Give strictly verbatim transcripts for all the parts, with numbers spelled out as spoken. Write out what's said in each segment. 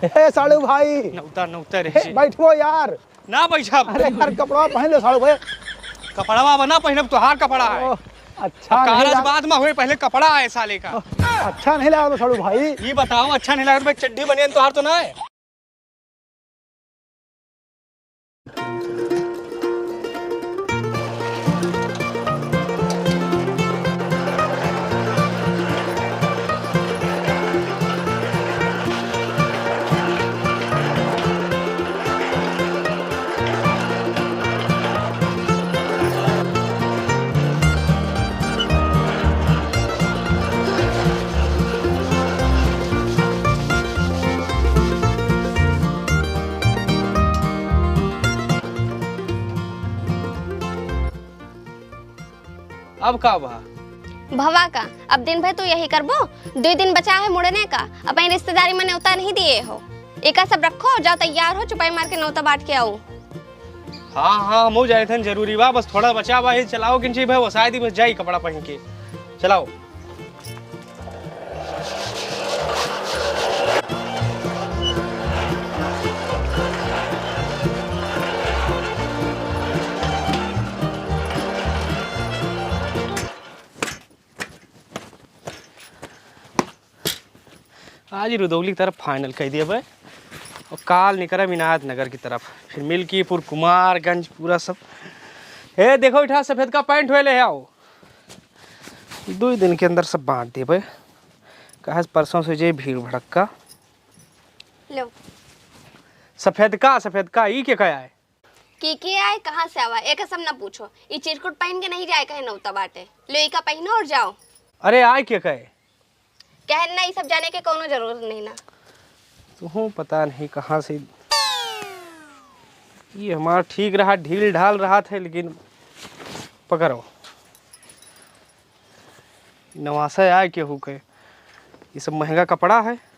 हे साड़ू भाई। नौता, नौता रहे हे, से। बैठो यार। ना बैठब। अरे यार, कपड़ा पहन लो साड़ू भाई। कपड़वा बना पहनब, तोहार कपड़ा है। ओह, अच्छा अब नहीं कागज लाग- बाद में हुए, पहले कपड़ा है साले का। ओह, अच्छा नहीं लगा तो साड़ू भाई। ये बताओ, अच्छा नहीं लगा तो भाई, चड्डी बनियान तोहार तो ना है? अब का भा? भवा का, अब दिन भर तू यही करबो? दुई दिन बचा है मुड़ने का, अपनी रिश्तेदारी में न्योता नहीं दिए हो। एका सब रखो, जाओ तैयार हो, चुपाई मार के न्योता बांट के आओ। हाँ, हाँ, हमहू जाए थन, जरूरी बा, बस थोड़ा बचा बा, ये चलाओ किंची भाई, वो शायद ही बस जाई कपड़ा पहन के। चलाओ। आज ही रुदौली की तरफ final कइ दिया भाई, और काल निकरब इनायत नगर की तरफ, फिर मिल्कीपुर, कुमारगंज, पूरा सब। ए, देखो, इठा सफेद का पैंट हुए ले आओ, दुई दिन के अंदर सब बांट देबे। काहे से परसों से जे भीड़ भड़क्का। लो। सफेदका, सफेदका, ई के कहे आए? के के आए, कहाँ से आवा, एक सब ना पूछो। ई चिरकुट पहन के नहीं जाए कहे नौता बाटे। लो, इका पहनो और जाओ। अरे, आए के कहे? कहन ना, ई सब जाने के कोनो जरूरत नहीं ना। तुहूँ पता नहीं कहाँ से, ये हमार ठीक रहा, ढील ढाल रहा थे, लेकिन पकड़ो, नवासा आए केहू के, ये सब महंगा कपड़ा है।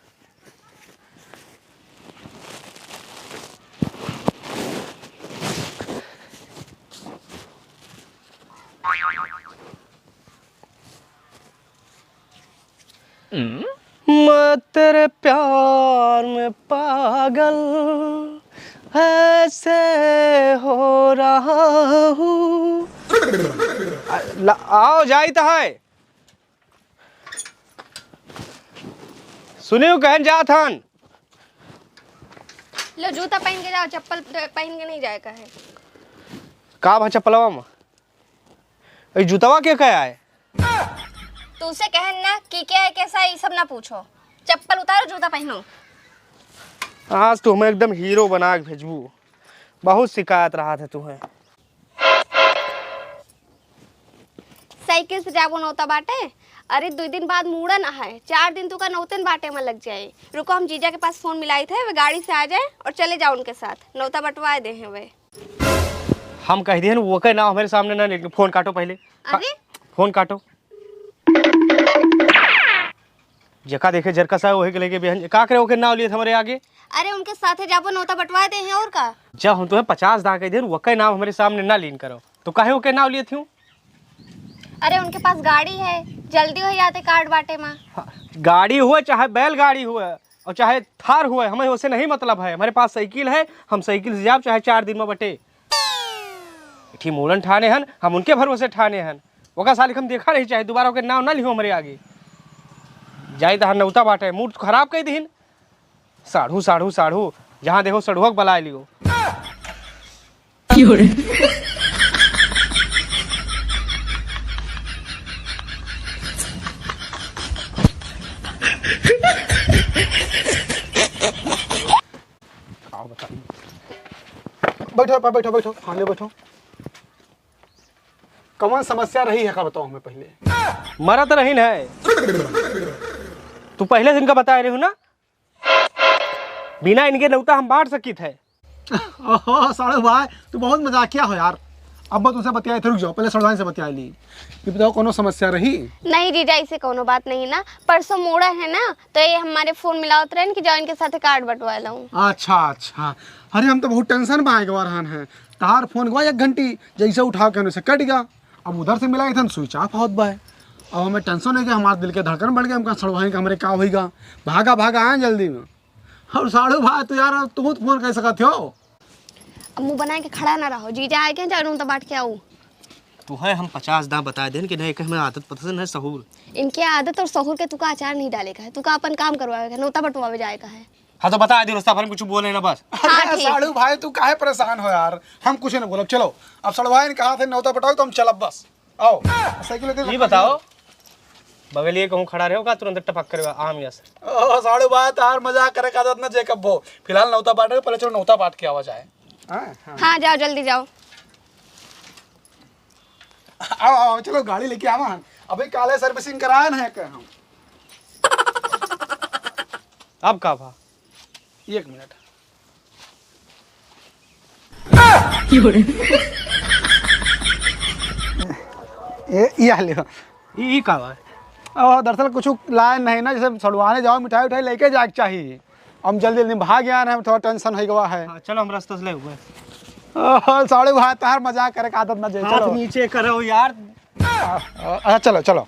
मैं तेरे प्यार में पागल ऐसे हो रहा हूँ। आ, ला-, आओ, जाइत है। सुनियो, कहन जात हन। लो, जूता पहन के जाओ, चप्पल पहन के नहीं जाए का है। का भा चप्पलवा में? ए, जूतवा के कहे आए? तू से कहन ना कि क्या है, कैसा है, ये सब ना पूछो। चप्पल उतारो, जूता पहनो। आज तो हमें एकदम हीरो बना के भेजबू। बहुत शिकायत रहा था तुम्हें। साइकिल से जाबो नौता बाटे। अरे, दुई दिन बाद मूड़न है, चार दिन तुका नौतन बाटे में लग जाए। रुको, हम जीजा के पास फोन मिलाई थे, वे गाड़ी से आ जाए और चले जाओ उनके साथ, नौता बंटवाए दे हैं वे। हम कह दिए ना, वो के नाम हमारे सामने ना लेके, फोन काटो पहले। अरे? फोन काटो। जेका देखे जरका सा वही के लेके बिहान का करे, ओके नाव लिए हमरे आगे। अरे उनके साथे जाबो नौता बंटवा दे हैं और का। जब हम तुम्हें पचास दां कह दे, ओके नाव हमरे सामने ना लीन करो, तो काहे ओके नाव लिए थी? अरे उनके पास गाड़ी है, जल्दी हो जाते कार्ड बाटे माँ। हाँ, गाड़ी हुए चाहे बैलगाड़ी हुए और चाहे थार हुए, हमें उससे नहीं मतलब है। हमारे पास साइकिल है, हम साइकिल से जाब चाहे चार दिन में बटे। इठी मूड़न ठाने हन, हम उनके भरोसे ठाने हन। ओका सालिक हम देखा नहीं चाहे, दोबारा ओके नाव ना लिहो हमरे आगे। जाई तहार नौता बाटे, मूड तो खराब कइ दिहिन। साढ़ू, साढ़ू, साढ़ू, जहाँ देखो सढ़ुआ के बलाए लियो। आओ बताइए। बैठो, बैठो, बैठो, खाने बैठो। कौन समस्या रही है का बताओ हमें पहले। मरत रहीन है। तू पहले दिन का बताए रहे हो ना, बिना इनके नौता हम बांट सकित है। ओहो, साढ़ू भाई, तू बहुत मजाकिया हो यार। अब मैं तुमसे बतियाए थे, रुक जाओ, पहले साढ़ू भाई से बतिया ली। ये बताओ, कोनो समस्या रही? नहीं जीजा, ऐसे कोनो बात नहीं ना। परसों मूड़ा है ना, तो ये हमारे फोन मिलावत रहन कि जाओ इनके साथ कार्ड बंटवा लाऊं। अच्छा, अच्छा। अरे, हम तो बहुत टेंशन में आए गवा रहन है। तार फोन गवा एक घंटी, जैसे उठाओ कहने से कट गया। अब उधर से मिला इथन स्विच ऑफ होत बा। अब हमें टेंशन है कि हमारे दिल के धड़कन बढ़ गया, हम कहा सड़वाएं कि हमरे का होइगा। भागा, भागा आए जल्दी में। और साढ़ू भाई, तू यार, अब तू तो फोन कर सकत हो। अब मुंह बनाए के खड़ा ना रहो, जीजा आए के जा, नौता बांट के आओ। तू है, हम पचास दांव बता देन कि नहीं, एक हमें आदत पसंद है, सहूर। इनके आदत और सहूर के तुका अचार नहीं डाले का है, तुका अपन काम करवावे का है, नौता बंटवावे जाए का है। हाँ, तो बता दे, रास्ता भर में कुछ बोले ना बस। हाँ, अरे ठीक। साढ़ू भाई, तू काहे परेशान हो यार, हम कुछ नहीं बोलब। चलो, अब सड़वाइन कहा थे नौता बटाओ तो हम चलब बस। आओ, साइकिल लेते ये बताओ, बगलिए कहूँ खड़ा रहो का, तुरंत टपक कर आम यस। ओ, साढ़ू भाई, तार मजाक करे का आदत ना जे कब्बो। फिलहाल नौता बांटे, पहले चलो नौता बांट के आवा जाए। हाँ, हाँ। हाँ, जाओ, जल्दी जाओ। आओ, आओ, चलो गाड़ी लेके आवा हम। अभी काले servicing कराए ना है हम। अब का भा? एक मिनट। ए, ई आ लियो। ई, ई का बा? ओ, दरअसल कुछ लाए नहीं ना, जैसे सड़वाने जाओ, मिठाई उठाई लेके जाए के चाहिए। हम जल्दी जल्दी भाग गया ना, थोड़ा tension हो गवा है। हाँ, चलो, हम रास्ता से ले हुए। ओह, साढ़ू भाई, तार मजाक करे का आदत ना जे, हाथ चलो। नीचे करो यार। आ, आ, अच्छा, चलो, चलो।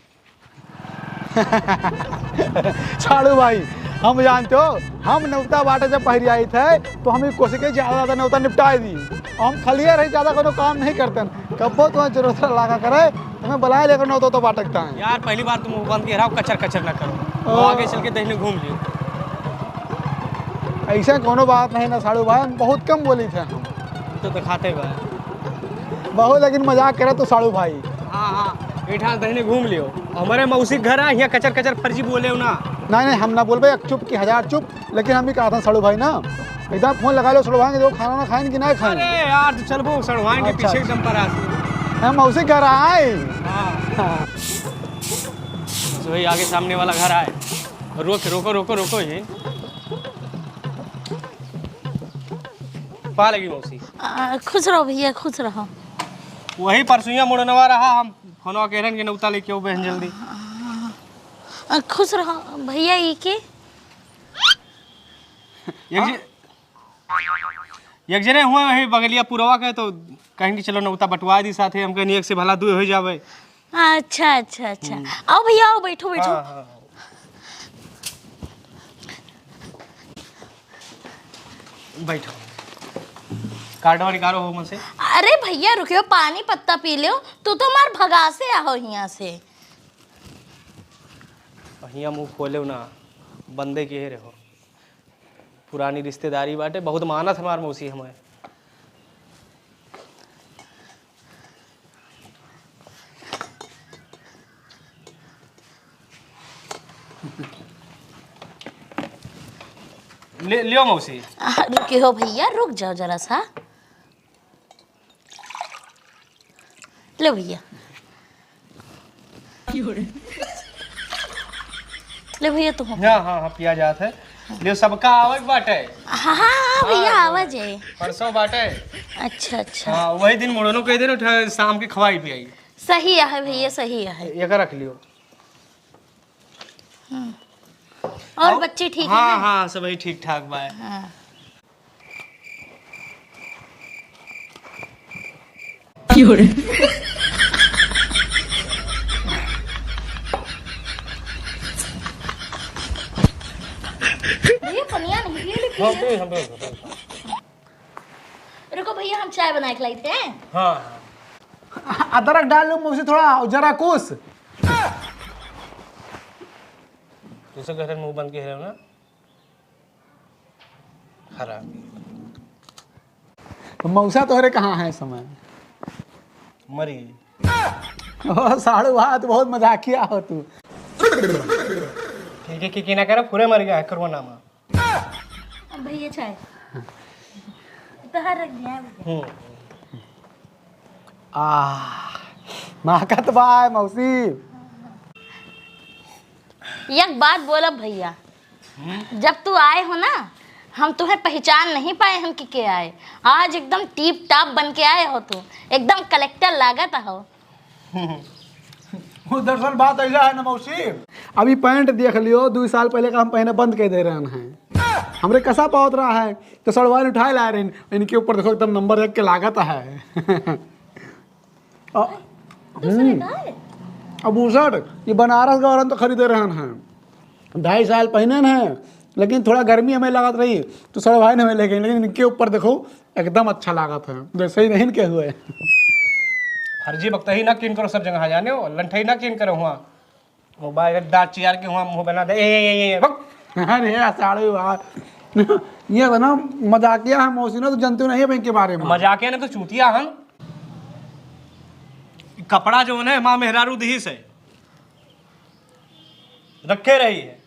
साढ़ू भाई, हम जानते हो, हम नौता बांटे जब पहरी आई थे, तो हम ई कोशिश के ज्यादा ज्यादा नौता निपटाए दी। हम खलिए रही, ज्यादा कोनो काम नहीं करते। कब्बो तुम्हें जरूरत लागा करे, तुम्हें बुलाए लेकर नौता तो बांटकता है। यार, पहली बार तुम मुंह बंद के रहो, कचर कचर ना करो। ओ। आगे चल के दहिने घूम लियो। ऐसा कोनो बात नहीं ना साढ़ू भाई, हम बहुत कम बोली थे हम। तो दिखाते बा। बहुत, लेकिन मजाक करे तो साढ़ू भाई। हाँ, हाँ, एठा दहिने घूम लियो। हमारे मौसी के घर आ, यहाँ कचर कचर फर्जी बोले हो ना। नहीं, नहीं, हम ना बोलबे, एक चुप की हजार चुप, लेकिन हम भी कहा था साढ़ू भाई ना, एकदम फोन लगा लो साढ़ू भाई के, जो खाना ना खाएं कि ना खाएं। अरे यार, तो चलबो साढ़ू भाई के अच्छा, पीछे अच्छा। एकदम पर आसी। हम मौसी घर आए। हाँ। हाँ। वही आगे सामने वाला घर आए। रोक, रोको, रोको, रोको ये। पा लगी मौसी। आ, खुश रहो भैया, खुश रहो। वही परसुइया मुड़नवा रहा, हम फोनवा के रहन के नौता लेके आओ बहन जल्दी। आ, खुश रहो भैया, ई के? एक जे-, एक जने हुए वही बगलिया पुरवा के, तो कहें कि चलो नौता बंटवा दी साथे, हम कहनी एक से भला दू हो जावे। अच्छा, अच्छा, अच्छा। हम्म। आओ भैया, आओ, बैठो, बैठो। हाँ, हाँ, हाँ। बैठो। कार्डवा निकालो हो मन से। अरे भैया, रुकियो, पानी पत्ता पी लियो। तू तो हमार भगासे आहो हियाँ से। हियाँ मुँह खोले ना, बंदे के रहो। पुरानी रिश्तेदारी बाटे, बहुत मानत हमार मौसी हमें। ले, लियो मौसी। आ, रुके हो भैया, रुक जाओ जरा सा। ले भैया। ले भैया, तू हो। हाँ, हाँ, हाँ, पिया जात है। ले, सबका आवे के बाटे। हाँ, हाँ, हाँ, भैया, हाँ, आवे जे। परसों बाटे। अच्छा, अच्छा। हाँ, वही दिन मुड़नो कह दे ना, उठा, शाम के खवाई पियाई। सही है भैया, सही है। ये का रख लियो। हम्म। और और बच्ची ठीक हाँ, है? हाँ, सबही ठीक ठाक बा। हाँ। भैया, पनिया नहीं, ये लेके हाँ, आइए। ठीक है, ठीक है, ठीक है। रुको भैया, हम चाय बना के लाई थे। हाँ। अदरक डाल लो मौसी थोड़ा, जरा कुछ। तुझसे कहते मुंह बंद के है ना। हरामी। तो मौसा तोहरे कहाँ है इस समय? मरी। ओ, साढ़ू बा, तू बहुत मजाकिया हो तू। ठीक है, की, की ना करे, पूरे मर गया है कोरोना में। अब भैया चाय। तोहार रख दिया है। हम्म। आह, महकत बा, मौसी। एक बात बोलब भैया, हम्म? जब तू आए हो ना, हम तुम्हें पहचान नहीं पाए हम कि के आए। आज एकदम टीप टाप बन के आए हो तू, एकदम कलेक्टर लागत हो। वो दरअसल बात ऐसा है ना मौसी, अभी पैंट देख लियो, दो साल पहले का हम पहने बंद कर दे रहे हैं। हमरे कसा पावत रहा है, तो सड़वाइन उठाए ला रहे हैं, इनके ऊपर देखो एकदम नंबर एक के लागत है। अ, दूसरे हम्म। का है? अब उसठ, ये बनारस गौरन तो खरीदे रहन हैं। ढाई साल पहने न हैं, लेकिन थोड़ा गर्मी हमें लागत रही, तो सड़वाइन हमें ले गई। लेकिन इनके ऊपर देखो, एकदम अच्छा लागत है, जैसे ही नहीं इनके हुए। फर्जी बकतही ना किन करो सब जगह, जाने हो, लंठई ना किन करो हुआ। मोबाइल दांत चियार के हुआ मुंह बना दे, ए, ए, ए, ए, बक। अरे यार, साड़ू यार, ये तो ना मजाकिया है मौसी ना, तो जानते नहीं है इनके बारे में। मजाकिया ने तो चूतिया हम। कपड़ा जो है माँ मेहरारू दिही से रखे रही है।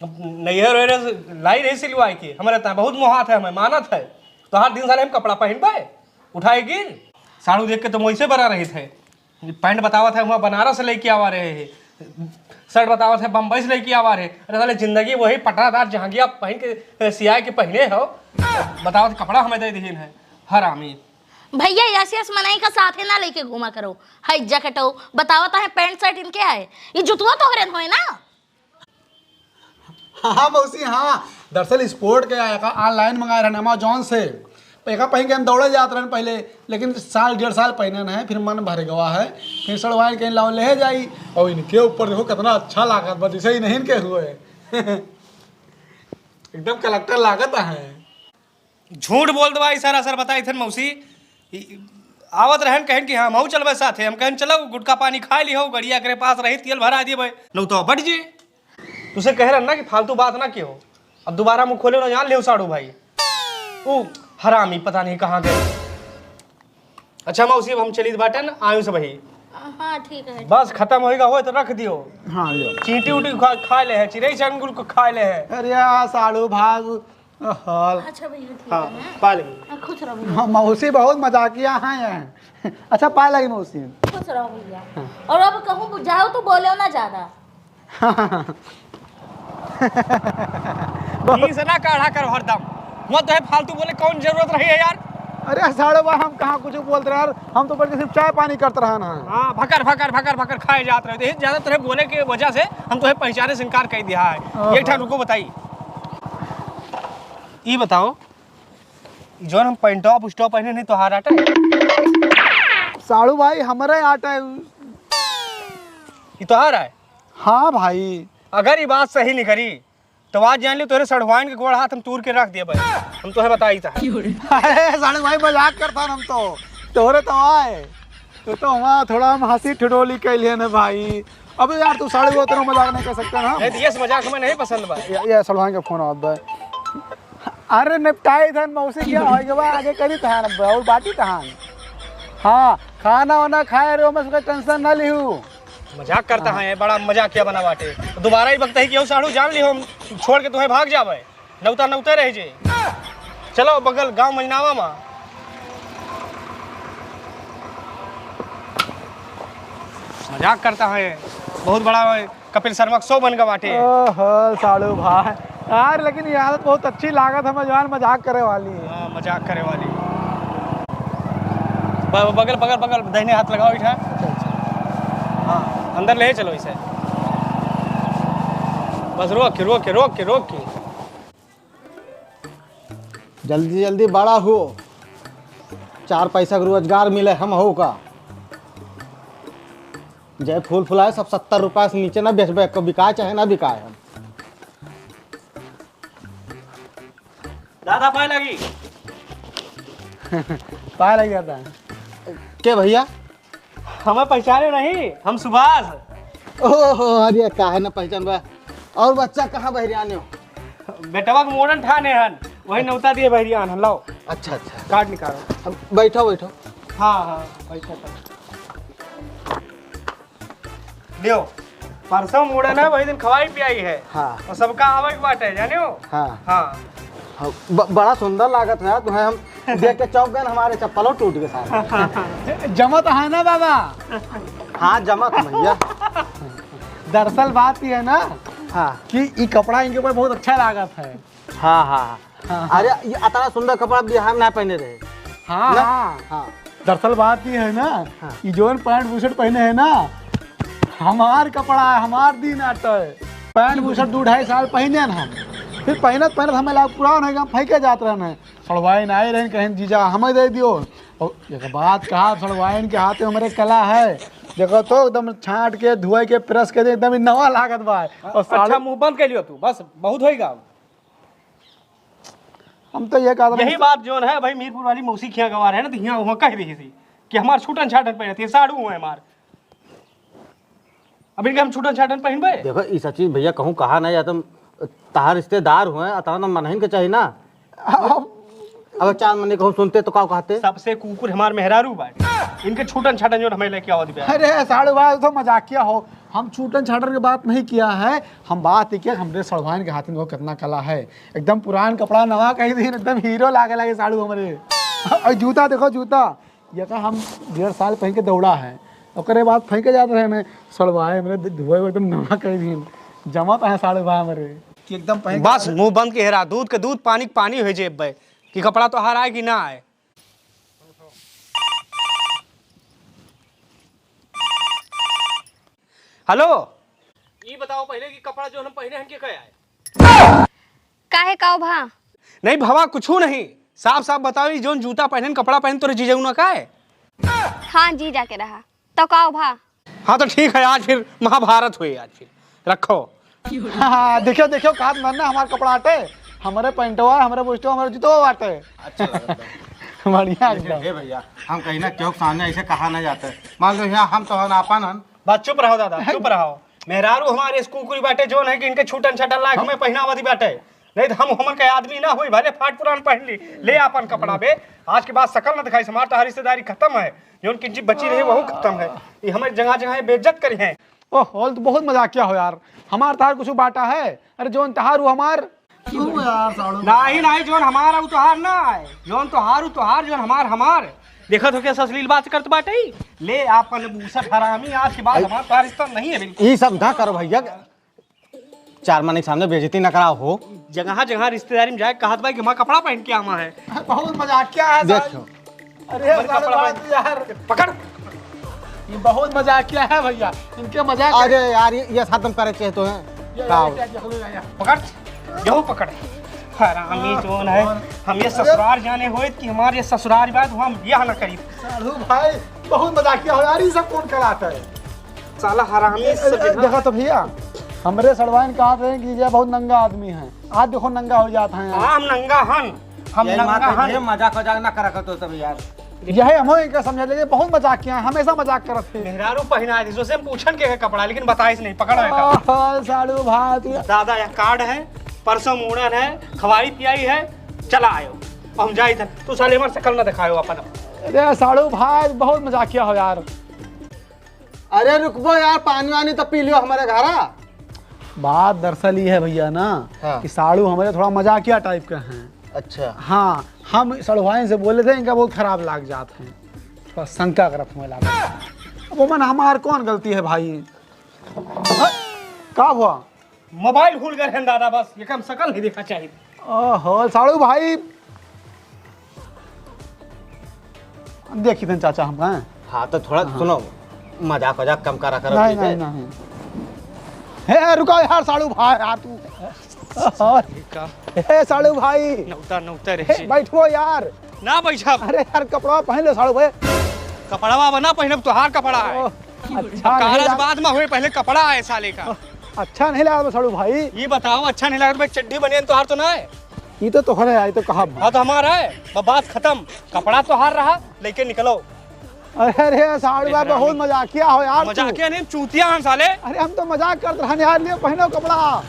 अब नैहर वैहर से लाई रही सिलवाई के, हमारे तहाँ बहुत मोहात है, हमें मानत है। तो हर दिन साले हम कपड़ा पहनबे, उठाए गिर। साड़ू देख के तो वैसे बना रही थे। पैंट बतावत है, वहाँ बनारस से लेके आवा रहे है। शर्ट बतावत है, बम्बई से लेके आवा रहे। अरे साले, जिंदगी वही पटरादार जहांगिया पहन के, ए, सियाए के पहने हो। बतावत कपड़ा हमें दे दीन है, हरामी। भैया, यस यस मनई का साथे ना लेके घूमा करो। है जैकेटो, बतावत है पैंट शर्ट इनके है, ये जुतवा तोहरे न होए ना। हाँ मौसी, हाँ। दरअसल स्पोर्ट के एका ऑनलाइन मंगाए रहन अमेजोन से। एका पहन के हम दौड़े जात रहन पहले, लेकिन साल डेढ़ साल पहनन है, फिर मन भर गवा है, फिर सड़वाइन के लाओ ले जाई। और इनके ऊपर देखो कितना अच्छा लागत बा, जैसे ही नहीं इनके हुए। एकदम कलेक्टर लागत है। झूठ बोल दवा, ई सारा सर बताई थन मौसी। ई आवत रहन, कहन कि हाँ, हमहू चलबे साथे। हम कहन, "चलो, गुटखा पानी खाए लिहो, गड़िया करे पास रही, तेल भरा दिए भाई, नौतवा बट जे।" तुसे कह रहन ना कि फालतू बात ना किहो। अब दोबारा मुँह खोले ना, जान लिहो साड़ू भाई। ऊ हरामी पता नहीं कहाँ गए। अच्छा मौसी, अब हम चलित बाटन, आयु से भाई। हाँ, ठीक है। बस खत्म होएगा, होए तो रख दियो। हाँ, लियो। चींटी उटी खा, खा ले है, चिड़ै चंगुल को खा ले है। अरे यार, साड़ू भाग। हल। अच्छा भैया, ठीक हाँ, है। पा लेंगे। हाँ, खुश रहो भैया। हाँ, मौसी बहुत मजाकिया हैं। अच्छा, पाए लगी मौसी। खुश रहो भैया। हाँ। और अब कहूँ जाओ तो बोलो ना ज्यादा। ई से ना काढ़ा करो हरदम। वहाँ तो है फालतू बोले, कौन जरूरत रही है यार? अरे साड़ू बा, हम कहाँ कुछ बोलत रहन, हम तो बल्कि सिर्फ चाय पानी करत रहन हैं। हाँ, भकर, भकर, भकर, भकर खाए जात रहे। तो ये ज्यादा तोहे बोले के वजह से हम तोहे पहचाने से इनकार कर दिया है। ओहो। ये ठा रुको बताई। ई बताओ, जौन हम पैंटवा बुशटवा पहने नहीं, तोहार आटा है? साड़ू भाई, हमरे आटा है। ई तोहार है? हाँ भाई। अगर ई बात सही निकली, तो आज जान ली, तोरे सड़वाइन के गोड़ हाथ हम तूर के रख दिए भाई। हम तोहे बताई था। अरे साड़ू भाई, मजाक करता हम तो। तोरे तो आए। तो, तो वहाँ थोड़ा हम हँसी ठिठोली कैलिए ना भाई। अबे यार, तू साड़ू, उतना मजाक नहीं कर सकता ना। नहीं, तो ये मजाक हमें नहीं पसंद बा। ये, ये सलमान का फोन आवत बा। अरे निपटाई थन मौसी, क्या हो गया बा? आगे करी थन अब, और बाटी थन। हाँ, खाना वाना खाए रहो, मैं उसका टेंशन ना लिहू। मजाक करता हाँ। है, बड़ा मजाक किया बना बाटे। दोबारा ही बकता है कि साड़ू जान लिहो, हम छोड़ के तुम्हें भाग जावे। नौता नौते रह जे। चलो बगल गांव मजनावा मा। मजाक करता है, बहुत बड़ा कपिल शर्मा का शो बन गवा बाटे। ओहो, साड़ू भाई। यार, लेकिन ये आदत बहुत अच्छी लागत है, जवान मजाक करे वाली। हाँ, मजाक करे वाली। ब-, बगल, बगल, बगल, दाहिने हाथ लगाओ इठा। अच्छा, अच्छा। हाँ, अंदर ले चलो इसे। बस रोक के, रोक के, रोक के, रोक के। जल्दी जल्दी बड़ा हो, चार पैसा के रोजगार मिले हम हो का। जय फूल फुलाए, सब सत्तर रुपया से नीचे ना बेचबे, को बिकाए चाहे ना बिकाए हम। दादा पाए लगी। पाए लगी दादा। के भैया? हमें पहचाने नहीं, हम सुभाष। ओहो, अरे काहे ना पहचान बा। और बच्चा कहाँ बहरियाने हो? बेटवा के मोड़न ठाने हन, वही नौता दिए बहरियान हन। लाओ। अच्छा, अच्छा। कार्ड निकालो। अब बैठो, बैठो। हाँ, हाँ, बैठो, बैठो। लियो, परसों मुड़न है, वही दिन खवाई पियाई है। हाँ। और सबका आवे के बाटे, जाने हो? हाँ। हाँ। हाँ, ब-, बड़ा सुंदर लागत है तुम्हें, हम देख के चौंक गए, हमारे चप्पलों टूट गए सारे। जमत है ना बाबा? हाँ, जमत है भैया। दरअसल बात ये है ना हाँ। कि ई कपड़ा इनके ऊपर बहुत अच्छा लागत है। हाँ, हाँ, हाँ। हाँ, हाँ। अरे, ये अतना सुंदर कपड़ा बिहार में ना पहने रहे। हाँ, ना? हाँ। हाँ। दरअसल बात ये है ना, हाँ। ये जौन पैंट बुशर्ट पहने हैं ना, हमार कपड़ा है, हमार दिन आटे। पैंट बुशर्ट दू ढाई साल पहने हैं हम, फिर पहनत पहनत हमें लाग पुरान हो गया, हम फेंके जात रहन है। सड़वाइन आए रहन, कहें, "जीजा, हमें दे दियो।" और एक बात कहा, सड़वाइन के हाथ में हमारे कला है, देखो तो एकदम छांट के, धोए के, प्रेस के दे, एकदम ही नवा लागत बा। और अच्छा, साड़ू मुंह बंद कर लियो तू, बस बहुत होइगा। हम तो ये कहत रहे यही बात जौन है भाई, मीरपुर वाली मौसी खिया गवार है ना, तो हियाँ वहाँ कह रही थी कि हमार छूटन छाटन पहनत है, साड़ू हुआ है हमार। अब इनके हम छूटन छाटन पहनबे? देखो, ई सब चीज भैया कहूँ कहा नहीं जाता, तहार रिश्तेदार हुए, अतवा तो मनहिन के चाही ना। अब अब चार मने कहूँ सुनते तो का कहते? सबसे कुकुर हमार मेहरारू बाटे, इनके छूटन छाटन जो हमें लेके आवा दिबे। अरे साड़ू भाई, तो मजाकिया हो, हम छूटन छाटन के बात नहीं किया है, हम बात ही किया हमरे सड़वाइन के हाथ में वो कितना कला है, एकदम पुरान कपड़ा नवा कही दिन, एकदम हीरो लागे लागे साड़ू हमरे। और जूता देखो, जूता ये का हम डेढ़ साल पहन के दौड़ा है, ओकरे बाद फेंके जात रहे में सड़वाए हमरे धुआए एकदम नवा कही दिन, जमत है साड़ू भाई हमरे कि एकदम पहन के बस मुंह बंद के हेरा, दूध के दूध, पानी के पानी हो जेब बे कि कपड़ा तोहार आए कि ना आए। हेलो, ई बताओ पहले कि कपड़ा जो हम पहने हैं के कहे आए? काहे, काव भा? नहीं भवा, कुछू नहीं, साफ साफ बताओ, ई जोन जूता पहने, कपड़ा पहने, तोरे जीजा ना का है? हाँ, जीजा के रहा, तो काव भा? हाँ, तो ठीक है, आज फिर महाभारत हुई, आज फिर रखो। हाँ, देखियो, देखियो, कहा तो ना हमार कपड़ा आटे, हमारे पैंटवा, हमारे बुस्टवा, हमारे जूतवा आटे। अच्छा लगा एकदम। बढ़िया लेकिन एकदम। हे भैया, हम कहीं ना क्यों सामने ऐसे कहा नहीं जाते। मान लो यहाँ हम तो हन, आपन हन। बस चुप रहो दादा, चुप रहो। मेहरारू हमारे इस कुकुरी बाटे, जोन है कि इनके छूटन छाटन लायक हमें पहनावा दी बाटे। नहीं तो हम हमन के आदमी ना होई, भले फाट पुरान पहन ली, ले आपन कपड़ा बे। आज के बाद शकल न दिखाई, हमार तोहार रिश्तेदारी खत्म है, जोन किंची बची रही वहू खत्म है। ये हमें जगह जगह बेइज्जत करी हैं। ओह, होल तो बहुत मजाकिया हो यार, हमार तोहार कुछ बाटा है? अरे जोन तोहार वो हमार। क्यों यार साड़ू? नाही, नाही, जोन हमार उ तोहार ना है, जोन तोहार उ तोहार, जोन हमार हमार। देखत हो क्या अश्लील बात करत बाटे? ले आपन बूसट हरामी, आज के बाद हमार तोहार रिश्ता नहीं है बिल्कुल। ई सब ना करो भैया, चार माने के सामने बेइज्जती ना कराओ हो। जगह जगह रिश्तेदारी में जाए कहत बा कि हमार कपड़ा पहन के आवा है। बहुत मजाकिया है देखो। साहब। अरे भाई, साले कपड़ा बात पहन। यार। पकड़। ये बहुत मजाकिया है भैया, इनके मजाक। अरे यार, ये, ये साथ हम करे चाहे तो हैं। ये, का ये, हो? ये, ये, ये, ये। पकड़, यहू पकड़। हरामी हाँ, जोन है, और हम ये अरे ससुराल जाने होइत कि हमारे ये ससुराल बात हम यह ना करी। साढ़ू भाई, बहुत मजाकिया हो यार, ये सब कौन कराता है? साला हरामी ए, सब ए, जगह। देखा तो भैया, हमरे सड़वाइन कहत रहे कि ये बहुत नंगा आदमी है, आज देखो नंगा हो जात है। हाँ, हम नंगा हन, हम यही नंगा बात है, हन। ये मजाक वजाक ना करा करतो सब यार। यही हम इनका समझा लेंगे, बहुत मजाक किया है, हमेशा मजाक करत थे। मेहरारू पहिना दी, से हम पूछन के कपड़ा, लेकिन बताइस नहीं, पकड़ है का? आहा, साढ़ू भाई, तू दादा, यह कार्ड है, परसों मूड़न है, खवाई पियाई है, चला आयो। हम जाई थे, तू साले हमार शकल ना दिखायो अपन। अरे साढ़ू भाई, बहुत मजाकिया हो यार। अरे रुकबो यार, पानी वानी तो पी लियो हमारे घरा। बात दरअसल ये है भैया ना हाँ। कि साढ़ू हमारे थोड़ा मजाकिया टाइप का हैं। अच्छा। हाँ, हम सड़वाइन से बोले थे, इनका बहुत खराब लाग जात है, थोड़ा शंका करत हमें लाग। अब ओमन हमार कौन गलती है भाई? हाँ, का हुआ? मोबाइल भूल गए हैं दादा, बस ये काम शकल नहीं देखा चाहिए। ओहो, साढ़ू भाई, देखी थन चाचा हम, हैं? हाँ, तो थोड़ा हाँ। सुनो, मजाक वजाक कम करा करो, नहीं, ठीक है? नहीं, नहीं। हे, रुको यार, साढ़ू भाई, यार तू। का? हे, साढ़ू भाई। नौता, नौता रहे हे, जी। बैठो यार। ना बैठब। अरे यार, कपड़ा पहन लो, साढ़ू भाई। कपड़वा बना पहनब, तोहार कपड़ा है। ओह, अच्छा अब नहीं कारज लग- बाद में हुए, पहले कपड़ा है साले का। अच्छा नहीं लगा साढ़ू भाई। ये बताओ, अच्छा नहीं लगा तो भाई, चड्ढी बनियान तोहार तो ना है? ये तो तोहरे है, ये तो कहा। हाँ, तो हमारा है, ब-, बात खत्म। कपड़ा तोहार रहा, लेके निकलो। अरे, अरे, साढ़ू भाई, बहुत मजाकिया हो यार तू। मजाकिया नहीं, चूतिया हम साले। अरे, हम तो मजाक करत रहन यार, ले पहनो कपड़ा।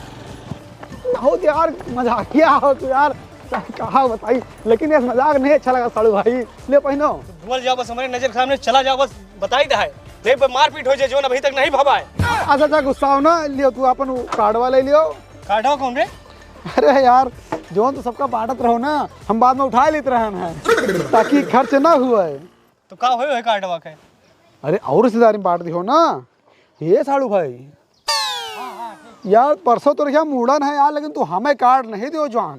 बहुत यार मजाकिया हो तू यार, कहा बताई, लेकिन ये मजाक नहीं अच्छा लगा साढ़ू भाई, ले पहनो। भूल जाओ बस, हमारे नजर के सामने चला जाओ बस, बताई दे है। देख बे, मारपीट हो जाए, जोन अभी तक नहीं भवा है। अच्छा, अच्छा, गुस्सा हो ना, लियो तू अपन उ कार्डवा ले लियो। कार्डवा कौन रे? अरे यार, जोन तो सबका बांटत रहो ना, हम बाद में उठा लेते रहन हैं, ताकि खर्च ना हुए। तो का होए है कार्डवा के? अरे, और रिश्तेदारी में बांट दियो ना, ये साढ़ू भाई। यार, परसों तो क्या मूड़न है यार, लेकिन तू हमें कार्ड नहीं दियो जान।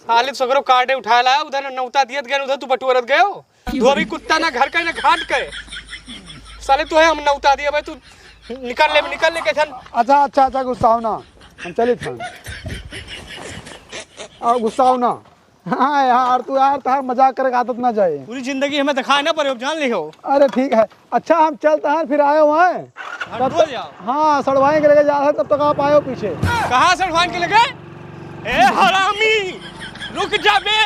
साले, तो सगरो कार्डे उठा लाया, उधर नौता दियत गए, उधर तू बटोरत गयो। तू अभी कुत्ता ना घर का ना घाट का। साले, तू है हम नौता दिया भाई, तू निकल ले, निकल ले, कैसन? अच्छा, अच्छा, अच्छा, गुस्सा हो ना, हम चलित हैं। आ, गुस्सा हो ना। हाँ यार, तू यार, तार मजाक करे के आदत ना जाए। पूरी जिंदगी हमें दिखाए ना पड़े, अब जान लियो। अरे ठीक है, अच्छा हम चलते हैं, फिर आए हुए हैं। हाँ, तब डोल तक जाओ। हाँ, सड़वाइन के लेके जा रहे हैं, तब तक आप आयो पीछे। कहाँ सड़वाइन के लेके? ए हरामी! रुक जा बे।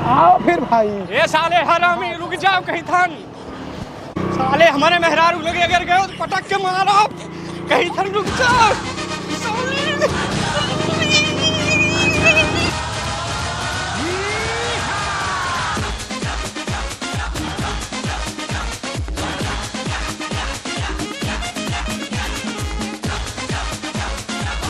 आओ फिर भाई। ए साले हरामी, रुक जाओ कही थन। साले हमरे मेहरारू लगे अगर गयो तो पटक के मारो। कही थन रुक जाओ।